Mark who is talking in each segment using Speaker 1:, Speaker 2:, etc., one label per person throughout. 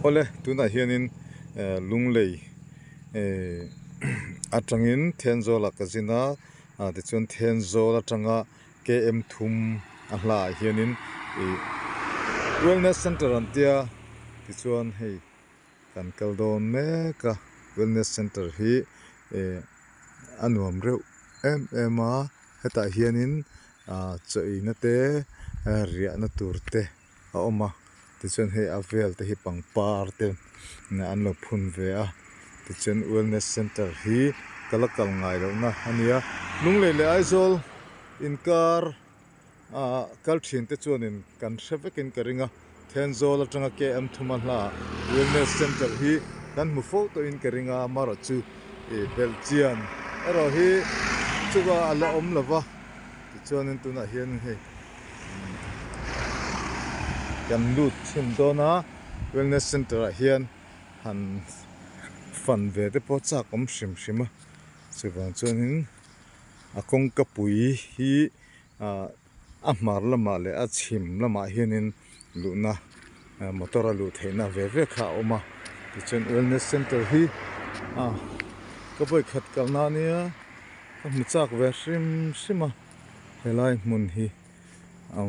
Speaker 1: Awle tunah hianin Lunglei atangin Thenzawl ah ka zin a tichuan Thenzawl atanga KM thum a hla ah hianin ih Wellness Center an tia tichuan hei kan kal dawn mek a Wellness Center hi ih a nuam reuh em em a hetah hianin ah chaw eina te riahna tur te. a awm a tichuan hei a vel te hi pangpar te an lo phun ve a tichuan wellness center hi ka la kal ngai loh na a nia Lunglei leh Aizawl inkar ah kal thin te chuanin kan hre vekin ka ring a Thenzawl atanga KM thuma hla ah wellness center hi kan hmu fo tawhin ka ring a amaherawhchu ih belhchian erawh hi chukah a la awm lo va tichuanin tunah hian hei. Kan lut chhin dawn a wellness center ah hian han fan ve te pawh chak awm hrim hrim a chuvang chuanin a kawngka pui hi ah a hmar lamah leh a chhim lamah hianin luhna motor a luh theihna ve ve kha a awm a tichuan wellness center hi ah ka vawikhat kalna ania ka hmu chak ve hrim hrim a. Helai hmun hi a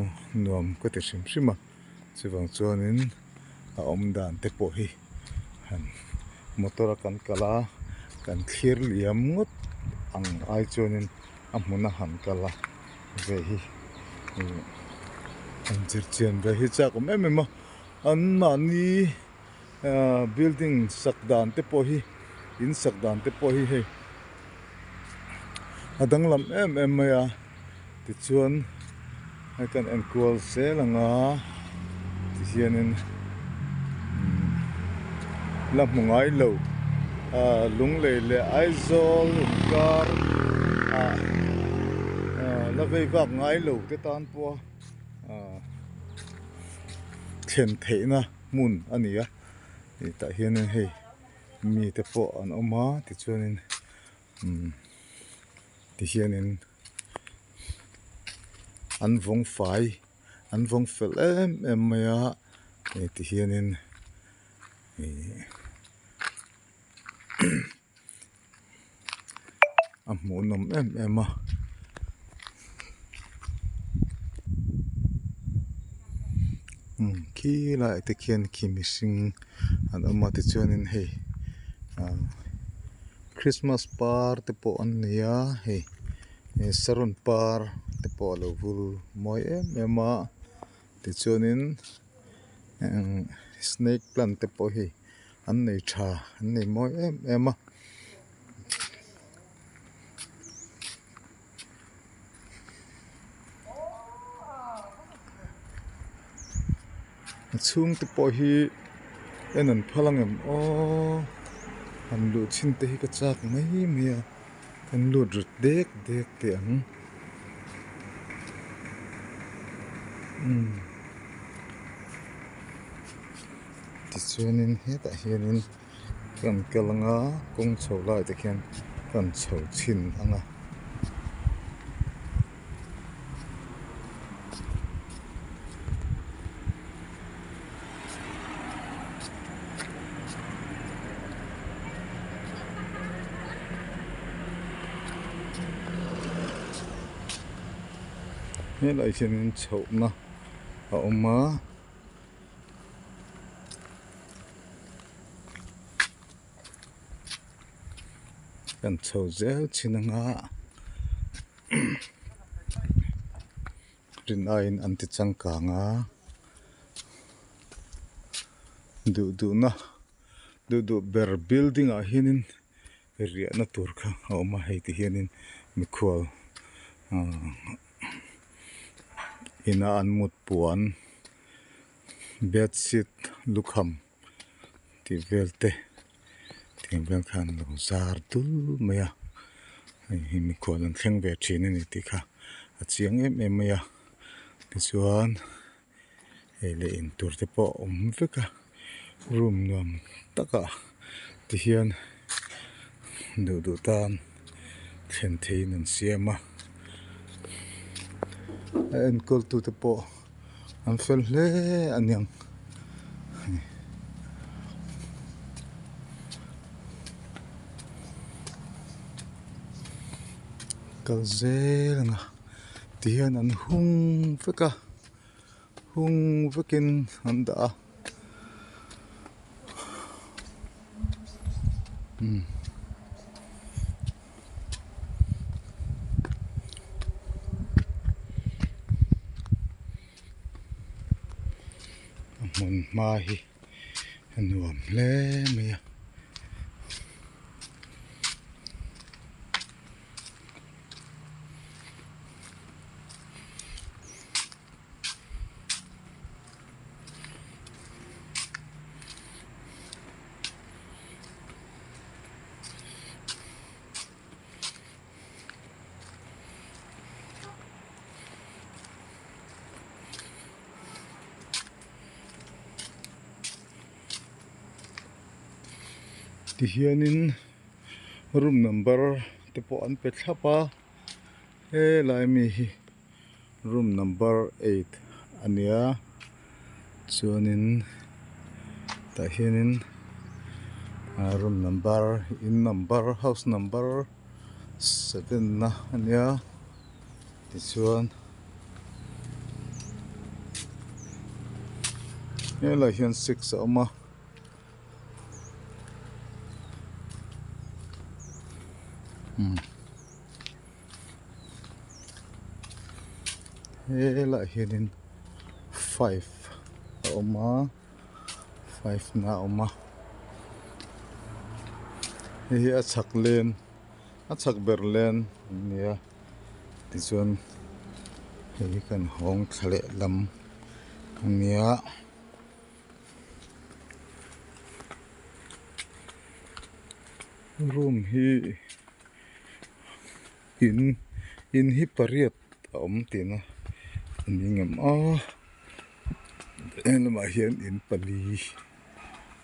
Speaker 1: nuam ka ti hrim hrim a chuvang chuanin a awm dan te pawh hi han motor a kan kal a kan thlir liam ngawt ang ai chuanin a hmun a han kal a ve hi ih han zir chian ve hi chak awm em em a an mahni ahh building sak dan te pawh hi in sak dan te pawh hi hei. A danglam em em mai a tichuan hei kan enkual zel ang a tihianin la hmu ngai lo ah Lunglei leh Aizawl inkar ah la vei vak ngai lo te tan pawh a ah thlen theihna hmun a ni a tah hianin hei. Mi te pawh an awm a tichuanin umm tihianin an vawng fai an vawng fel em em mai a hei tihianin ihh a hmuhnawm em em a. Umm khi laiah te khian khi mihring an awm a tichuanin hei ah christmas par te pawh an nei a hei saron par te pawh a lo vul mawi em em a tichuanin snake plant te pawh hei an nei tha an nei mawi em em a. A chhung te pawh hi en an phal ang em aww han luh chhin te hi ka chak mai mai a kan lut ru dek dek teh ang umm tichuanin hetah hianin. Kan kal ang a kawng chho lai te khian kan chho chhin ang a. Helai hianin chhohna a awm a. Kan chho zel chin anga rin aiin an ti changkang a duh duhna duh duh ber building ah hianin riahna tur kha a awm a hei ti hianin mikhual ahh ina an mut puan. Bedsheet lukham tih vel te tiang vel khan a lo zar dul mai a hei hi mikhual an thleng ve thin a ni tih kha a chiang em em mai a tichuan hei leh in tur te pawh a awm vek a room nuam takah tihian duh duh tan thlen theihin an siam a a enkawl tute pawh. An fel hle a niang. Kal zel ang a tihian an hung vek a hung vekin an dah a umm. A hmun hma hi a nuam hle mai a. Tihianin room number te pawh an pe thlap a helai mi hi room number eight a nia chuanin tah hianin ah room number in number house number seven na a nia tichuan helaiah hian six a awm a. Helaiah hianin five a awm a five na a awm a hei hi a chhak len a chhak ber len a ni a tichuan hei hi kan hawng thla leh lam a nia. Room hi in in hi pariat a awm tihna a ni ngem a heng lamah hian in pali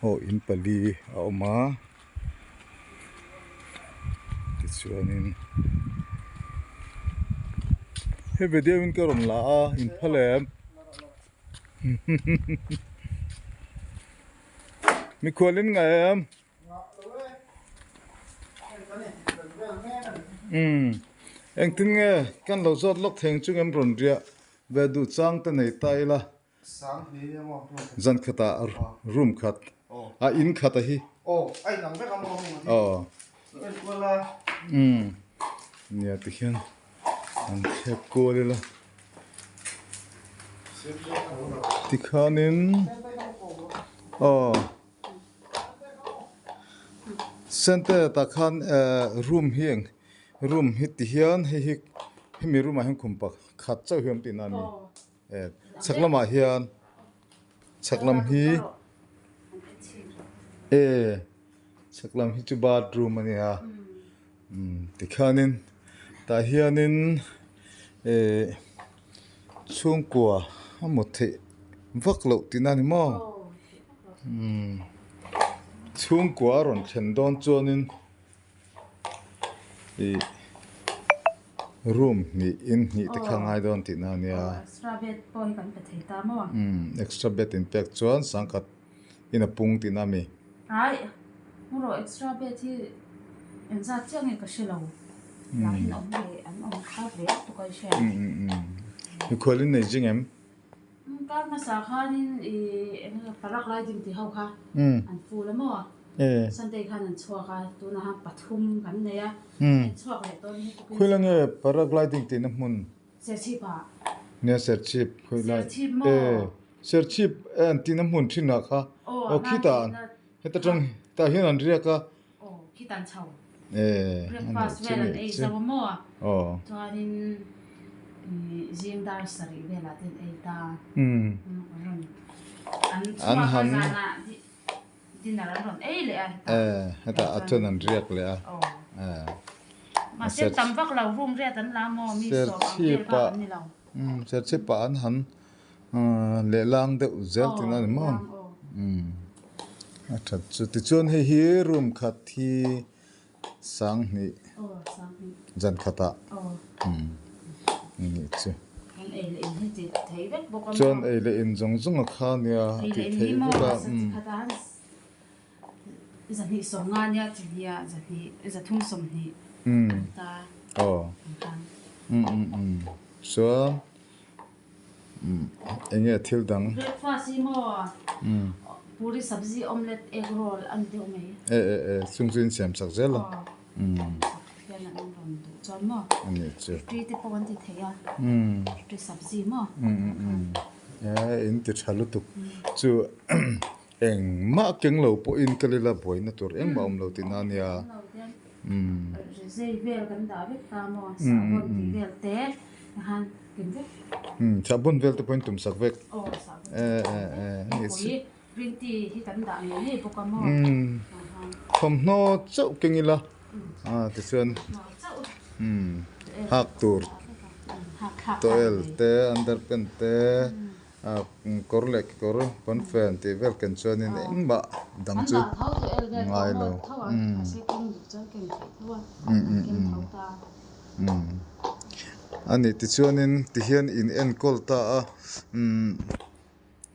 Speaker 1: aw in pali a awm a tichuanin he video in ka rawn la a in phal em. Mikhual in ngah em? Umm engtin nge kan lo zawt lawk theng chu ngem rawn riah ve duh chang te nei ta ila zan khatah room khat a in khat a hi aw umm nia tikhian. An thlep kual ila tikhanin aw center tah khan ehh room hi eng room hi ti hian hei hi hemi room ah hian khum pakhat chauh hi a awm tihna a ni eh chhak lamah hian chhak lam hi eh chhak lam hi chu bathroom a nia. Umm tikhianin tah hianin ehh chhungkua a mut theih vak loh tihna a ni maw umm chhungkua a rawn thlen dawn chuanin ih room hnih in hnih te kha a ngai dawn tihna a nia umm extra bed in pek chuan sangkhat. in a pung tihna a mi.
Speaker 2: Ai, hmu rawh extra bed hi engzat chiah nge ka hre lo. Lah hi an awm ve, an awm kha ve tuk a i hria.
Speaker 1: Mikhual in nei zing em?
Speaker 2: Kar hmasa khanin i eng nge paragliding tih ho kha an full a maw? Sunday khan an chhuak a, tunah khan pathum kan nei a, an chhuak leh dawn hi tukin.
Speaker 1: Khawi la nge paragliding tihna hmun?
Speaker 2: Serchhip ah.
Speaker 1: Nia Serchhip khawi lai.
Speaker 2: Serchhip maw?
Speaker 1: Serchhip e an tihna hmun thin ah kha aw khitah an heta tang tah hian an riak a.
Speaker 2: Aw khitah an chho.
Speaker 1: E
Speaker 2: Breakfast vel an ei zo a maw?
Speaker 1: Aw.
Speaker 2: Chuanin zing dar sarih velah te an ei ta. Rawn an chhuak a zanah dinner an rawn ei leh a hetah.
Speaker 1: E hetah a chuan an riak leh a.
Speaker 2: Aw. Mahse tam vak lo room riat an la maw mi sawm ang vel bak an ni lo.
Speaker 1: Serchhip ah an han lehlang deuh zel tihna a ni maw? A that chu tichuan hei hi room khat hi sanghnih zan khatah nih chu chuan ei leh in zawng zawng a kha nia a tih theih vek a. Aw. Um um um. Chuan um eng nge thil dang?
Speaker 2: Breakfast hi maw? Um. Puri sabzi omelette egg roll a ni deuh mai.
Speaker 1: E e e chung chu in siam chak zel a.
Speaker 2: Aw. Um. Hian an rawn duh chuan maw?
Speaker 1: A ni chu.
Speaker 2: Roti te pawh an ti thei a. Um. Roti sabzi maw?
Speaker 1: Um um um. E in ti tha lutuk. Chu Engmah keng lo pawhin ka lila buaina tur engmah awm lo tihna a nia. Umm. Umm sahbawn vel te pawhin tum sak vek. E e e umm thawmhnaw chauh keng ila a tichuan umm hak tur towel te underpant te. Kawr leh kekawr pawnfen tih vel ken chuanin engmah dang chu ngai lo. A nih tichuanin tihian in enkawl ta a,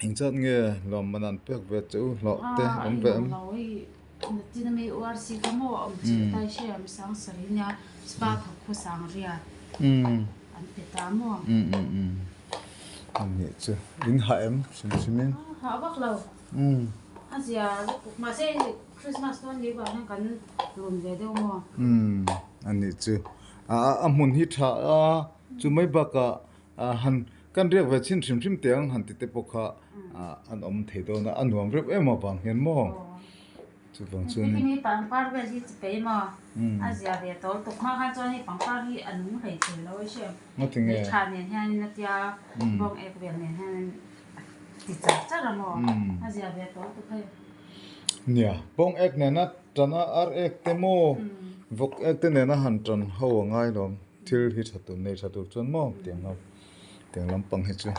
Speaker 1: engzat nge lawmman an pek ve che u hlawh te awm ve em? A nih chu in hah em hrim hrim in.
Speaker 2: Hah vak lo.
Speaker 1: Umm.
Speaker 2: A zia lutuk mahse Christmas dawn ni vang hian kan run ve deuh maw.
Speaker 1: Umm a nih chu. A a hmun hi tha a chu mai bakah han kan riak ve chhin hrim hrim teh ang han ti te pawh kha an awm thei dawn a a nuam reuh em avang hian maw. Chuvang chuan
Speaker 2: in. Hemi pangpar vel hi chi pei maw? A zia ve tawh lutuk hma khan chuan hei pangpar hi a nung hlei thei lo a hriat.
Speaker 1: Ngati nge?
Speaker 2: Ni tha nen hian a tia bawng ek vel nen hian a ti char char a maw? A zia ve tawh lutuk hei.
Speaker 1: Nia, bawng ek nena tan a ar ek te maw vawk ek te nena han tan ho a ngai lawm thil hi tha tur nei tha tur chuan maw tiang ho tiang lampang hi chu.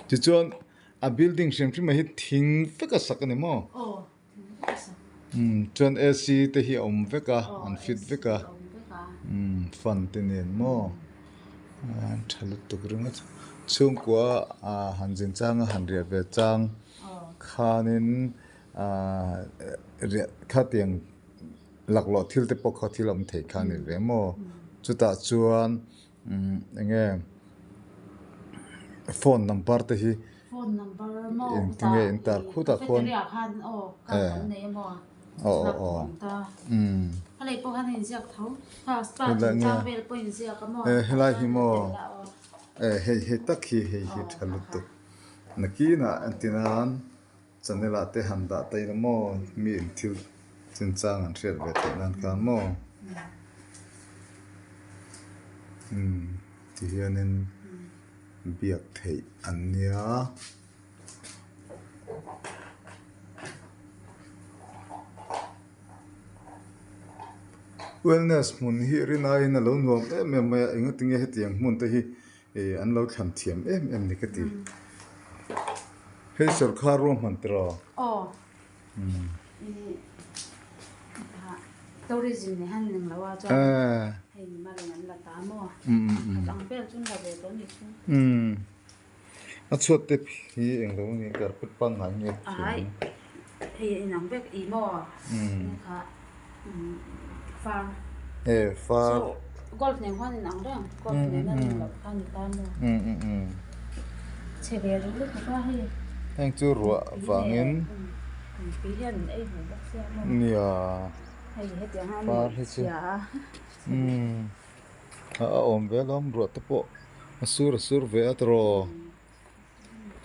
Speaker 1: Tichuan a building hrim hrim ah hi thing vek a sak a ni maw? Chuan AC te hi a awm vek a, an fit vek a, fan te nen maw an tha lutuk ringawt. Chhungkua han zin chang a han riah ve chang khanin riah khatiang laklawh thil te pawh kha thil a awm thei kha a ni ve maw. Chutah chuan eng nge phone number te hi
Speaker 2: Phone number maw
Speaker 1: Eng ti nge in tar khut ah khuan
Speaker 2: Cafeteria khan aw card an nei a maw
Speaker 1: aw aw aw umm
Speaker 2: A lei pawh khan a inziak tho kha spa chungchang vel pawh a inziak a maw
Speaker 1: e helai hi maw e hei hei tak hi hei hi tha lutuk nakinah entirnan channel ah te han dah ta ila maw mi in thil chinchang an hriat ve theih nan khan maw umm tihianin. Biak theih an nia. Wellness hmun hi rinaiin a lo nuam em em mai a, engatinge hetiang hmun te hi ih an lo thlan thiam em em ni ka ti. Hei sawrkar ruahman tiraw?
Speaker 2: Aw. Tourism nih han ning lo a chuan hei ni malin an la ta maw a ang vel chu an la ve tawh a nih chu.
Speaker 1: A chhuat te hi eng lo ni carpet pangngai nge thin.
Speaker 2: Ai hei a inang vek i maw kha far.
Speaker 1: E far.
Speaker 2: So golf nen khuan inang reng golf nen a ning loh kha ni ta maw. Chhe ve rih lutuk a hei.
Speaker 1: Heng chu ruah vangin. Nia par hi chu umm a awm ve alawm ruah te pawh a sur a sur ve a tiraw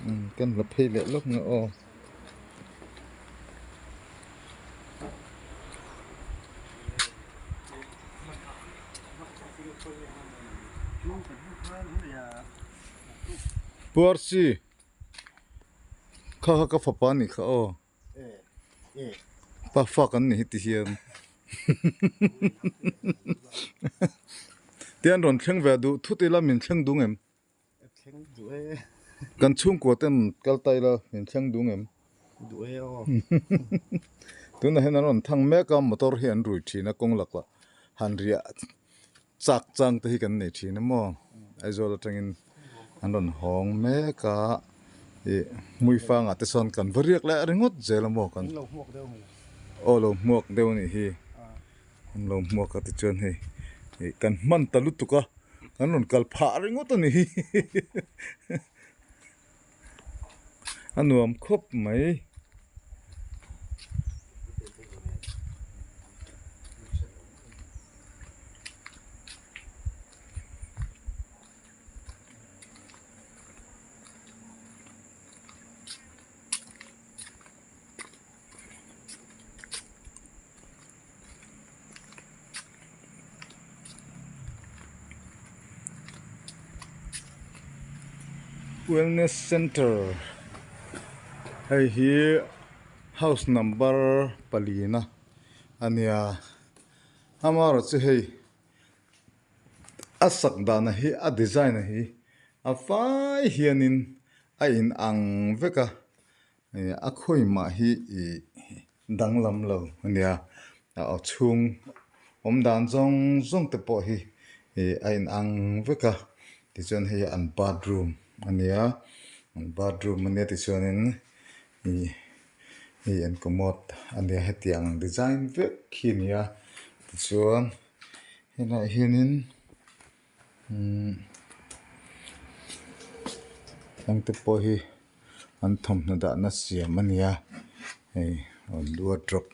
Speaker 1: umm kan la phei leh lawk nge aw. Puarsi kha kha ka fapa a nih kha aw. Pa fa kan ni hi ti hian tian rawn thleng ve duh thut ila min thleng dung em kan chhungkua ten kal ta ila min thleng dung em tunah hian an rawn thang mek a motor hi an rui thin a kawng lakah han riah chak chang te hi kan nei thin a maw Aizawl atangin an rawn hawng mek a ih hmuifangah te sawn kan va riak leh ringawt zel a maw kan aw lo hmuak deuh a nih hi an lo hmuak a tichuan hei. Ih kan hman ta lutuk a kan rawn kal phah ringawt a ni hi a nuam khawp mai. Wellness center hei hi house number palina a nia amaherawhchu chu hei a sak dana hi a design a hi a vai hianin a in ang vek a a khawi mah hi ih danglam lo a nia a aw chhung awm dan zawng zawng te pawh hi ih a in ang vek a tichuan hei an bathroom a nia an bathroom a nia tichuanin ih hei an commode a nia hetiang design vek hi a ni a tichuan helaiah hianin umm hengte pawh hi an thawmhnaw dahna siam a ni a hei an wardrobe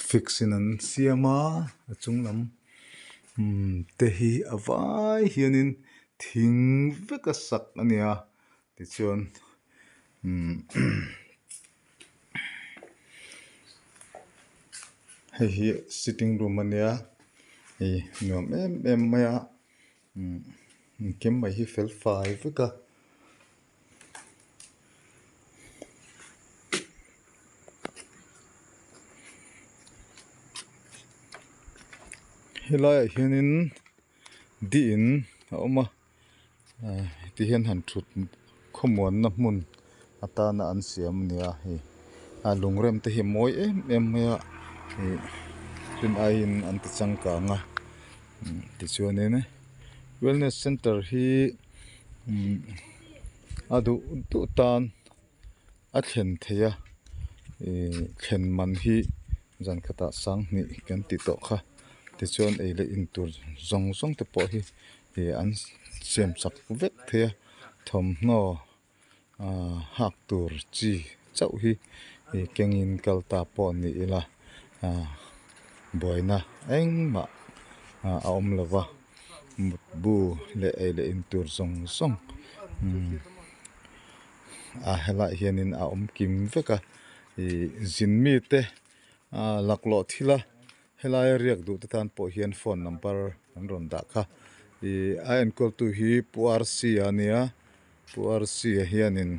Speaker 1: fix in an siam a a chung lam umm te hi a vai hianin thing vek a sak a ni a tichuan umm hei hi sitting room a nia hei nuam em em mai a umm engkim mai hi fel fai vek a. Helaiah hianin di in a awm a ti hian han thut khawmuanna hmun atana an siam a ni a hei a lungrem te hi a mawi em em mai a ih rin aiin an ti changkang a tichuanin wellness center hi a duh duh tan a thlen theih a ih thlen man hi zan khatah sanghnih kan tih tawh kha tichuan ei leh in tur zawng zawng te pawh hi ih an siam chak vek thei a thawmhnaw ah hak tur chi chauh hi ih kengin kal ta pawh ni ila ah buaina engmah ah a awm lo va mutbu leh ei leh in tur zawng zawng umm a helaiah hianin a awm kim vek a ih zin mite ah laklawh thil a Helaia riak duh te tan pawh hian phone number an rawn dah kha ih a enkawl tu hi Pu RC a nia Pu RC a hianin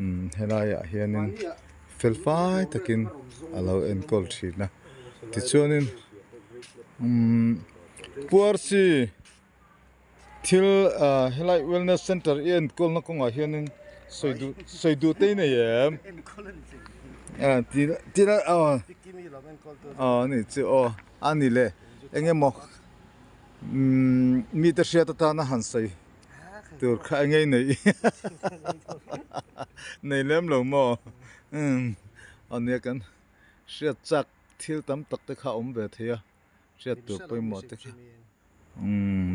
Speaker 1: umm helaiah hianin fel fai takin a lo enkawl thin a tichuanin umm Pu RC Thil helai wellness center i enkawlna kawngah hianin sawi duh sawi duh te i nei em? Tila aw aw a nih chu aw a ni le eng emaw umm mite hriat atana han sawi tur kha eng nge i neih nei lem lo maw umm a nia kan hriat chak thil tam tak te kha a awm ve thei a hriat tur pawimawh te kha. Umm.